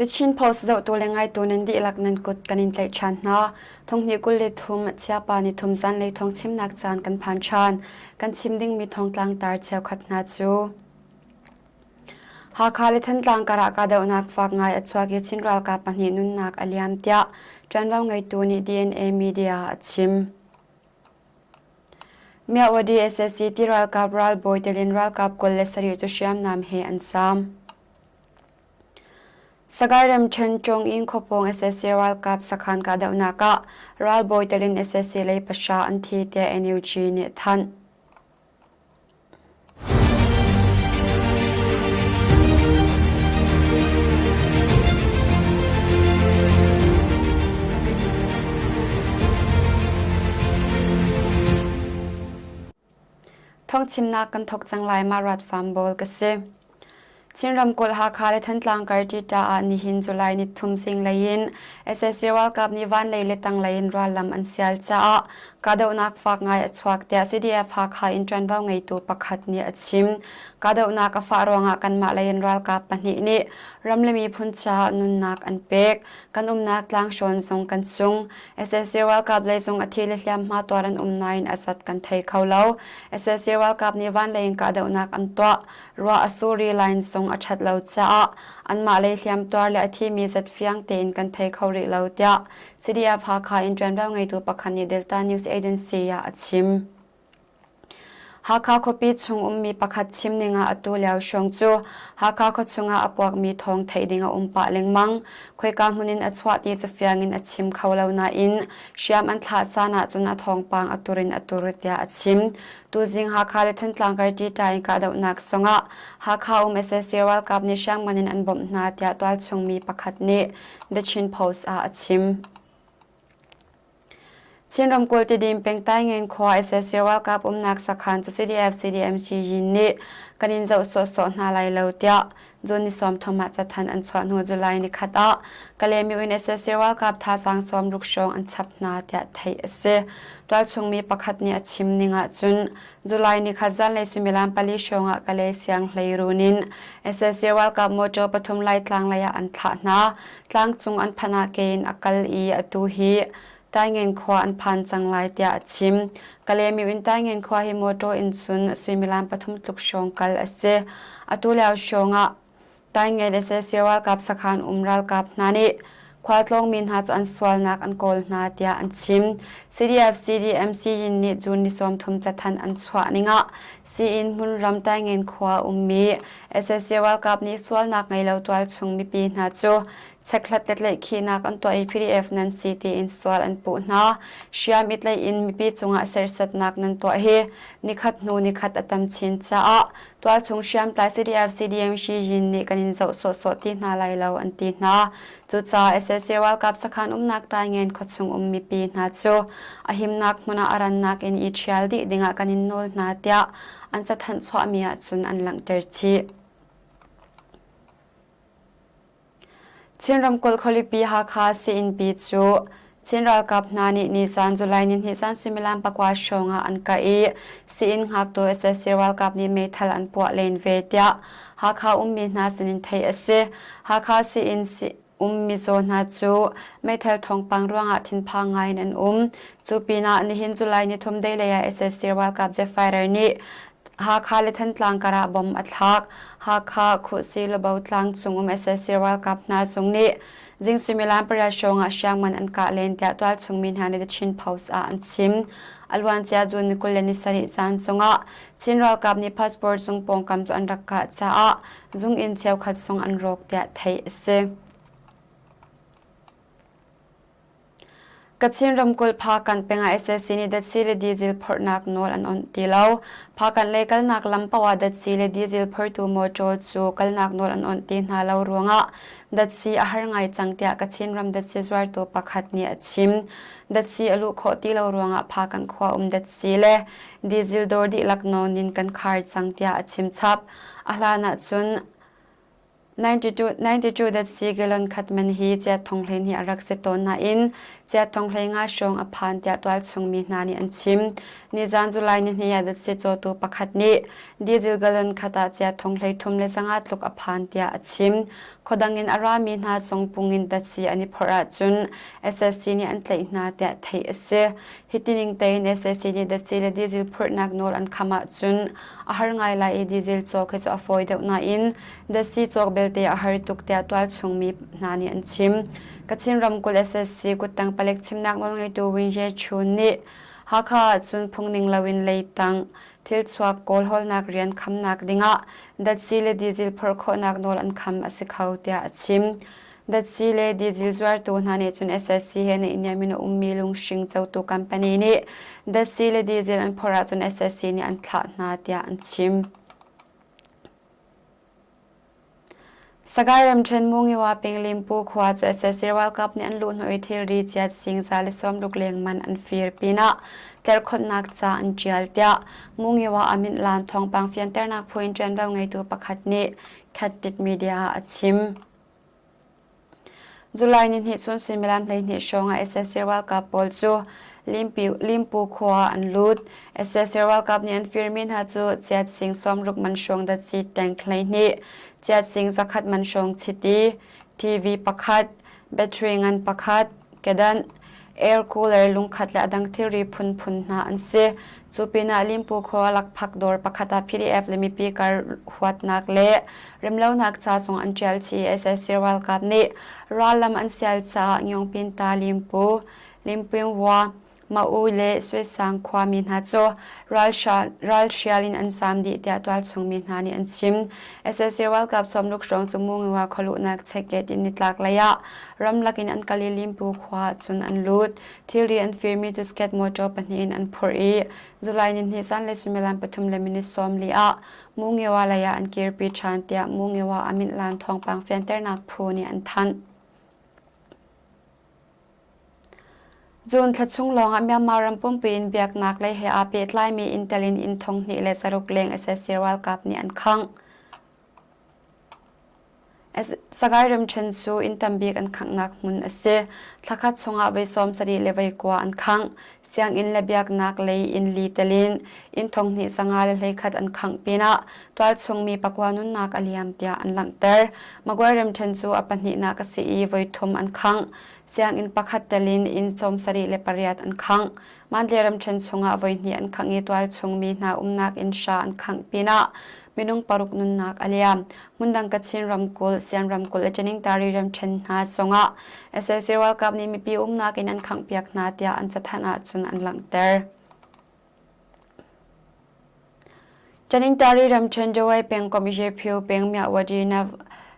The Chin Post zohtu le ngaitu nan dihlak nan kut kan in tlaih ṭhan hna. Thonghnih 23 Chiapa ni thum zanlei thawng chimnak caan kan phan ṭhan. Kan chim dingmi thawngtlang tar cheukhat hna cu Hakha le Thantlang karah kahdohnak fak ngai a chuak i Chin ralkap pahnih nunnak a liam tiah ṭuanvo ngeitu nih DNA media a chim. Myawaddy sac ti ralkap ralbawi telin ralkap 27 cu hriamnam he an zaam. Sagaing ramṭhen Ṭawnginn khuapawng sac ralkap sakhan kahdohnak ah ralbawi telin sac lei pahra an thi tiah NUG nih a thanh. Thawngchimnak kan thawk cang lai mah rat farm bawl ka si. Chin ramkulh Hakha le Thantlang kar Ṭita ah nihin July ni thum zinglei in sac ralkap nih vanlei le tanglei in rallam an sial caah kahdohnak fak ngai a chuak tiah CDF Hakha in ṭuanvo ngeitu pakhat nih a chim. Kahdohnak a fah ruangah kanmah lei in ralkap pahnih nih ram le miphun caah nunnak an pek. Kan umnak tlanghrawn zong kan sung. Sac ralkap lei zong a thi le hliamhma tuar an um nain a zat kan thei kho lo. Sac ralkap nih vanlei in kahdohnak an tuah. Ruah a sur i line zong a ṭhat lo caah anmah lei hliamtuar le a thimi zat fiang tein kan thei kho rih lo tiah CDF Hakha in ṭuanvo ngeitu pakhat nih Delta News Agency ah a chim. Hakha khuapi chung ummi pakhat chim ning ah atu lio hrawng cu Hakha khuachung ah a puakmi thawng theih ding a um pah lengmang. Khoika hmun in a chuah ti cu fiang in a chim kho lo nain hriam an thlah caan ahcun a thawngpang a tur in a tur tiah a chim. Tuzing Hakha le Thantlang kar ṭiṭa in kahdohnak zongah Hakha um sac ralkap nih hriamngan in an bawmh hna tiah tualchung mi pakhat nih The Chin Post ah a chim. Chin ramkulh Tidim peng Taingen khua sac ralkap umnak sakhan cu CDF CDMC yin nih kan in zoh sawhsawh hna lai lo tiah June ni 30 ah cathanh an chuah hnu July ni khat ah Kalaymyo in sac ralkap thazaang 60 hrawng an chap hna tiah theih a si. Tualchung mi pakhat nih a chim ning ahcun July ni khat zanlei suimilam pali hrawng ah Kalay sianghleirun in sac ralkap motor pathum Laitlang lei ah an thlah hna. Tlangcung an phanh ah ke in a kal i atu hi Taingen khua an phan cang lai tiah a chim. Kalaymyo in Taingen khua hi motor in cun suimilam pathum tluk hrawng kal a si. Atu lio hrawng ah Taingen sac ralkap sakhan um ralkap hna nih khualtlawngmi hna cu an sualnak an kawl hna tiah an chim. CDF CDMC yin nih June ni 30 cathanh an chuah ning ah sii-inn hmunram Taingen khua ummi sac ralkap nih sualnak ngei lo tualchung mipi hna cu Chekhlat le tlaihkhihnak an tuah i PDF nan si tiin sual an puh hna. Hriam i tlaih in mipi cungah serhsatnak nan tuah hi nikhat hnu nikhat a tam chin caah tualchung hriamtlai CDF CDM Shi Yin nih kan in zoh sawhsawh ti hna lai lo an ti hna. Cucaah sac ralkap sakhan umnak Taingen khuachung um mipi hna cu a himnak hmun ah a rannak in i ṭhial dih dingah kan in nawl hna tiah an cathanh chuahmi ahcun an langhter chih. Chin ramkulh khualipi Hakha sii-innpi cu Chin ralkap hna nih nizan July nihnih zan suimilam pakua hrawng ah an kah i sii-inn hngaktu sac ralkap nih meithal an puah len ve tiah Hakha ummi hna sinin theih a si. Hakha sii-inn um mizaw hna cu meithal thawngpang ruangah thinphang ngai in an um. Cu pinah nihin July nithum deilei ah sac ralkap jet fighter nih Hakha le Thantlang karah bom a thlak. Hakha Khuhsi Lubo tlang cung um sac ralkap hna zung nih zing suimilam pariat hrawng ah hriamngan an kah len tiah tualchung mi hna nih The Chin Post ah an chim. A luancia June ni 27 caan zongah Chin ralkap nih passport zung pawngkam cu an rak kah caah zung inn cheukhat zong an rawk tiah theih a si. Kachin ramkulh Phakanh peng ah sac nih datsi le diesel phorhnak nawl an onh ti lo. Phakanh lei kalnak lam paoh ah datsi le diesel phortu mawṭaw cu kalnak nawl an onh ti hna lo ruangah datsi a har ngai cang tiah Kachin ram datsi zuartu pakhat nih a chim. Datsi a luh khawh ti lo ruangah Phakanh khua um datsi le diesel dawr dihlak nawn in kan khar cang tiah a chim chap. A hlan ahcun. 92 datsi gallon khat man hi chiat thong 12 a rak si tawn nain chiat thong 15 hrawng a phan tiah tualchung mi hna nih an chim. Nizan July nihnih ah datsi cawtu pakhat nih diesel gallon khat ah chiat thong 33 le 5 tluk a phan tiah a chim. Khuadang in a rami hna zong pung in datsi an i phorh ahcun SSC nih an tlaih hna tiah theih a si. Hiti ning tein SAC nih datsi le diesel phurhnak nawl an kham ahcun a har ngai lai i diesel cawk hi cu a fawi deuh nain datsi cawk belte a har tuk tiah tualchung mi hna nih an chim. Kachin ramkulh SSC kuttang palek chimnak nawlngeitu Win Ye Chun nih Hakha ahcun phungning loin leitang thilchuak kawlhawlnak rian khamnak dingah datsi le diesel phorh khawhnak nawl an kham a si kho tiah a chim. Datsi le diesel zuartu hna nih cun SSC he naihniam in a ummi lunghring cotu company nih datsi le diesel an phorh ahcun SSC nih an thlah hna tiah an chim. Sagaing ramṭhen Mungiwa peng Limpu khua cu SSC ralkap nih an luhhnawh i thilri chiat singza le sawmruk lengman an fir pinah tlerhkhonhnak ca an ṭial tiah Mungiwa Amint Lan thawngpang fianternak phu in ṭuanvo ngeitu pakhat nih Khat Media ah a chim. July nihnih chun suimilam 12 hrawng ah sac ralkap pawl cu Limpu khua ah an lut. Sac ralkap nih an firmi hna cu chiat sing 60 man hrawng datsi tank 12, chiat sing 100 man hrawng chiti, TV pakhat, battery ngan pakhat, Kedan, air cooler lungkhat le a dang thilri phunphun hna an si. Cu pinah Limpu khua lakphak dawr pakhat ah PDF le mipi kar huatnak le remlonak ca zong an ṭial chih i sac ralkap nih rallam an sial caah Ngyongpinta Limpu, Limpingwa, Ma'u le Suesang khuami hna cu ralhrial in an zaam dih tiah tualchung mi hna nih an chim. Sac ralkap sawmruk hrawng cu Mungiwa khualuhnak checkgate in nitlak lei ah ramlak in an kal i Limpu khua ah cun an lut. Thilri an firmi cu sket motor pahnih in an phurh i July nihnih zanlei suimilam 3 le minute 40 ah Mungiwa lei ah an kirpi ṭhan tiah Mungiwa Amint Lan thawngpang fianternak phu nih an thanh. June thla chung lawngah Myanmar ram pumpi in biaknak lei he aa pehtlaimi inn tel in inn 2600 leng sac ralkap nih an khangh. Sagaing ramṭhen cu inn tambik an khanghnak hmun a si. Thlakhat chungah voi 70 le voi kua an khangh. Sianginn le biaknak lei inn li tel in inn 25 le 21 an khangh pinah tualchung mi pakua nunnak a liam tiah an langhter. Magway ramṭhen cu a pahnihnak a si i voi thum an khangh. Sianginn pakhat tel in inn 78 an khangh. Mandalay ramṭhen chungah voihnih an khangh i tualchung mi hna umnak inn hra an khangh pinah minung paruk nunnak a liam. Hmundang Kachin ramkulh, Sian ramkulh le Ṭaningtari ramṭhen hna zongah sac ralkap nih mipi umnak inn an khanghpiak hna tiah an cathanh ahcun an langhter. Ṭaningtari ramṭhen Dawei pengkomh Yephyu peng Myawaddy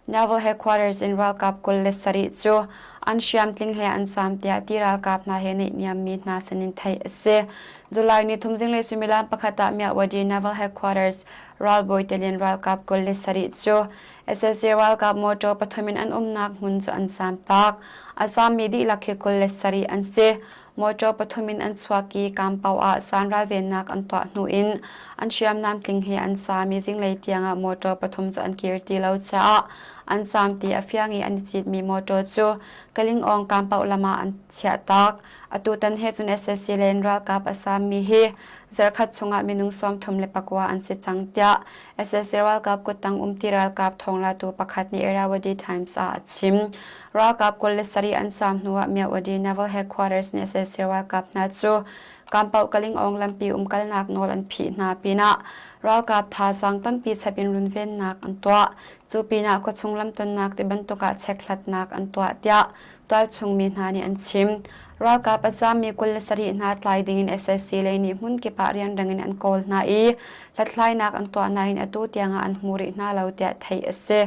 Naval Headquarters in ralkap 27 cu an hriamtling he an zaam tiah ti ralkap hna he naihniammi hna sinin theih a si. July ni thum zinglei suimilam pakhat ah Myawaddy Naval Headquarters ralbawi telin ralkap 27 cu sac ralkap motor pathum in an umnak hmun cu an zaamtak. A zaammi dihlak hi 27 an si. Motor pathum in an chuak i Kampau ah zan ralvennak an tuah hnu in an hriamnam tling he an zaam i zinglei tiangah motor pathum cu an kir ti lo caah an zaam ti a fiang i an i citmi motor cu Kalingawng Kampau lam ah an chiahtak. Atutan he cun sac len ralkap a zaammi hi zarkhat chungah minung 34 an si cang tiah sac ralkap kuttang umti ralkap thawnglatu pakhat nih Irrawaddy Times ah a chim. Ralkap 27 an saam hnuah Myawaddy Naval Headquarters nih sac ralkap hna cu Kampauh Kalingawng lampi umkalnak nawl an phih hna pinah ralkap thazaang tampi chap in runvennak an tuah. Cu pinah khuachung lamtonnak tibantuk ah chekhlatnak an tuah tiah tualchung mi hna nih an chim. Ralkap a zaammi 27 hna tlai dingin sac lei nih hmunkip ah rianrang in an kawl hna i hlathlainak an tuah nain atu tiangah an hmu rih hna lo tiah theih a si.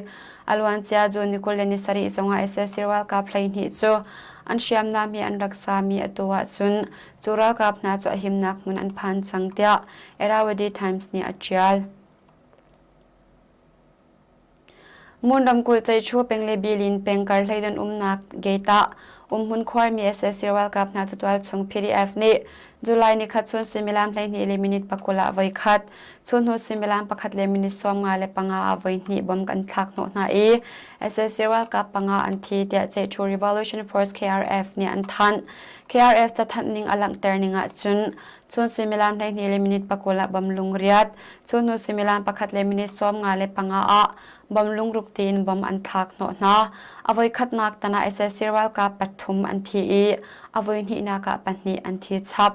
A luancia June ni 27 zongah sac ralkap 12 cu an hriamnam hi an rak zaami atu ahcun cu ralkap hna cu a himnak hmun an phan cang tiah Irrawaddy Times nih a ṭial. Mon ramkulh Ceichu peng le Bilin peng kar hleidon umnak gate ah Umhmun khuarmi sac ralkap hna cu tualchung PDF nih July nikhat chun suimilam 12 le minute 20 ah voikhat, chun hnu suimilam pakhat le minute 55 ah voihnih bom kan thlak hnawh hna i sac ralkap panga an thi tiah Ceihṭhu Revolution Force KRF nih an thanh. KRF cathanh ning a langhter ning ahcun chun suimilam 12 le minute 20 ah bom lungriat, chun hnu suimilam pakhat le minute 55 ah bom lungruk tiin bom an thlak hnawh hna. A voikhatnak tan ah sac ralkap pathum an thi i a voihnihnak ah pahnih an thi chap.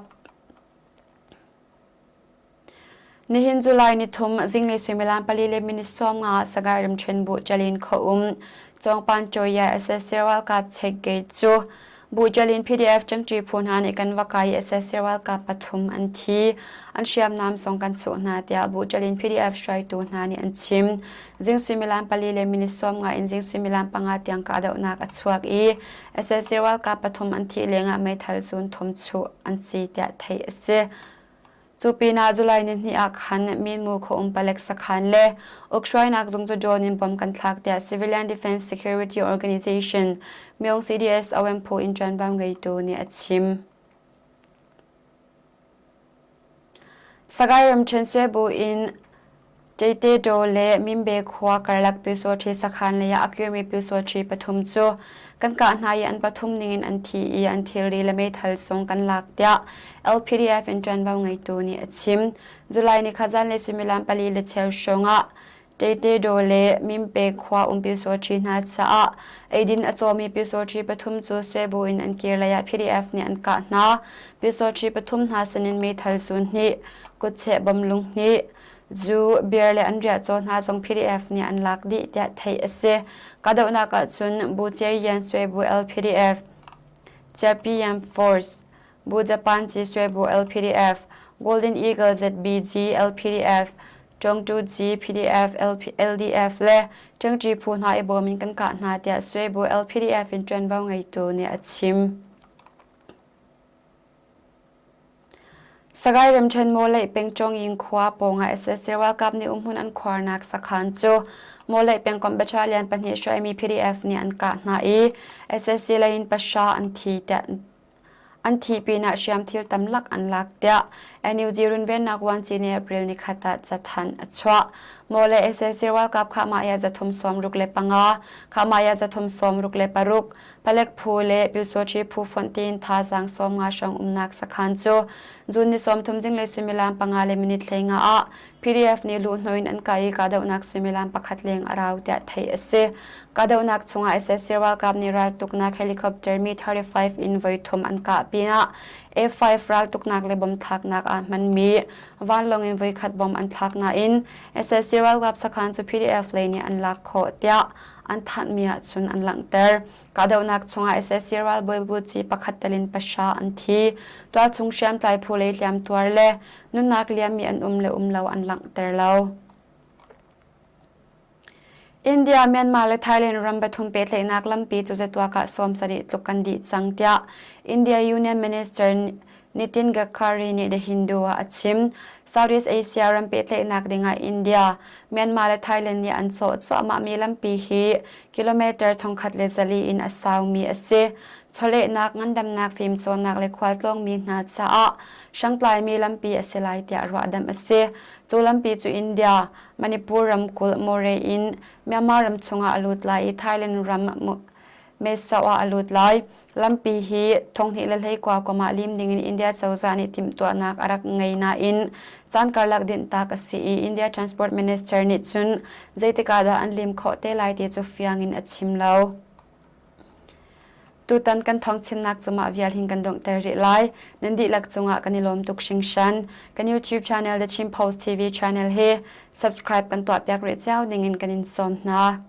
Nihin July nithum zinglei suimilam pali le minute 50 Sagaing ramṭhen bu Jalin khuaum Cawngpan Choya sac ralkap check gate cu Bujalin PDF ṭangṭi phu hna nih kan va kai i sac ralkap pathum an thi. An hriamnam zong kan chuh hna tiah Bujalin PDF hruaitu hna nih an chim. Zing suimilam pali le minute 50 in zing suimilam panga tiang kahdohnak a chuak i sac ralkap pathum an thih lengah meithal cun thum chuh an si tiah theih a si. Cu pinah July nihnih ah khan Minmu khuaum palek sakhan le ukhruainak zung cu drone in bom kan thlak tiah Civilian Defense Security Organization Myong CDSOM phu in ṭuanvo ngeitu nih a chim. Sagaing ramṭhen Swebu in Ṭeitedaw le Mimbe khua karlak Pyusawṭhi sakhan lei ah a kirmi Pyusawṭhi pathum cu kan kah hna i an pathum ningin an thi i an thilri le meithal zong kan lak tiah LPDF in ṭuanvo ngeitu nih a chim. July ni kha zanlei suimilam pali le cheu hrawng ah Ṭeitedaw le Mimpe khua um Pyusawṭhi hna caah eidin a cawmi Pyusawṭhi pathum cu Swebu in an kir lei ah PDF nih an kah hna. Pyusawṭhi pathum hna sinin meithal zun hnih, kutcheh bom lung hnih, Zu, beer le an riahcaw hna zong PDF nih an lak dih tiah theih a si. Kahdohnak ahcun Bu Cie Yan Swe Bu LPDF, Chiapi Yan Force, Bu Japan Ci Swe Bu LPDF, Golden Eagle ZBG LPDF, Chongtu Ci PDF LP, LDF le Ṭangṭi phu hna i bawm in kan kah hna tiah Swe Bu LPDF in ṭuanvo ngeitu nih a chim. Sagaing ramṭhen Mawleih peng Chongying khua pawngah sac ralkap nih umhmun an khuarnak sakhan cu Mawleih pengkomh battalion pahnih hruaimi PDF nih an kah hna i sac lei in pahra an thi tiah an thih pinah hriamthil tamlak an lak tiah NUG runvennak vuanci nih April nikhat ah cathanh a chuah. Mawleih sac ralkap khahmah 365, khahmah 366, Palek phu le Pyusawṭhi phu fonh tiin thazaang 50 hrawng umnak sakhan cu June ni 30 zinglei suimilam panga le minute 15 ah PDF nih luhhnawh in an kah i kahdohnak suimilam pakhat leng a rau tiah theih a si. Kahdohnak chungah sac ralkap nih raltuknak helicopter Mi-35 in voithum an kah pinah A-5 raltuknak le bom thlaknak ah hmanmi vanlawng in voikhat bom an thlak nain sac ralkap sakhan cu PDF lei nih an lak khawh tiah an thanhmi ahcun an langhter. Kahdohnak chungah sac ralbawi buci pakhat telin pahra an thi. Tualchung hriamtlai phu lei hliamtuar le nunnak liammi an um le um lo an langhter lo. India, Myanmar le Thailand ram pathum pehtlaihnak lampi cu zatuak ah 70 tluk kan dih cang tiah India Union Minister Nitin Gadkari nih The Hindu ah a chim. Southeast Asia ram pehtlaihnak dingah India, Myanmar le Thailand nih an cawh cuahmahmi lampi hi kilometer 1400 in a saumi a si. Chawlehnak, ngandamnak, fimcawnnak le khualtlawngmi hna caah hrangtlaimi lampi a si lai tiah ruahdamh a si. Cu lampi cu India, Manipur ramkulh Moreh in Myanmar ram chungah a lut lai i Thailand ram Mesau ah a lut lai. Lampi hi 2021 kum ah lim dingin India cozah nih timhtuahnak a rak ngei nain caan karlak dinhtak a si i India Transport Minister nih cun zeitik ah dah an lim khawh te lai ti cu fiang in a chim lo. Tutan kan thawngchimnak cu mah vial hin kan donghter rih lai. Nan dihlak cungah kan i lawm tuk hringhran. Kan YouTube channel The Chin Post TV channel hi subscribe kan tuahpiak rih cio dingin kan in sawm hna.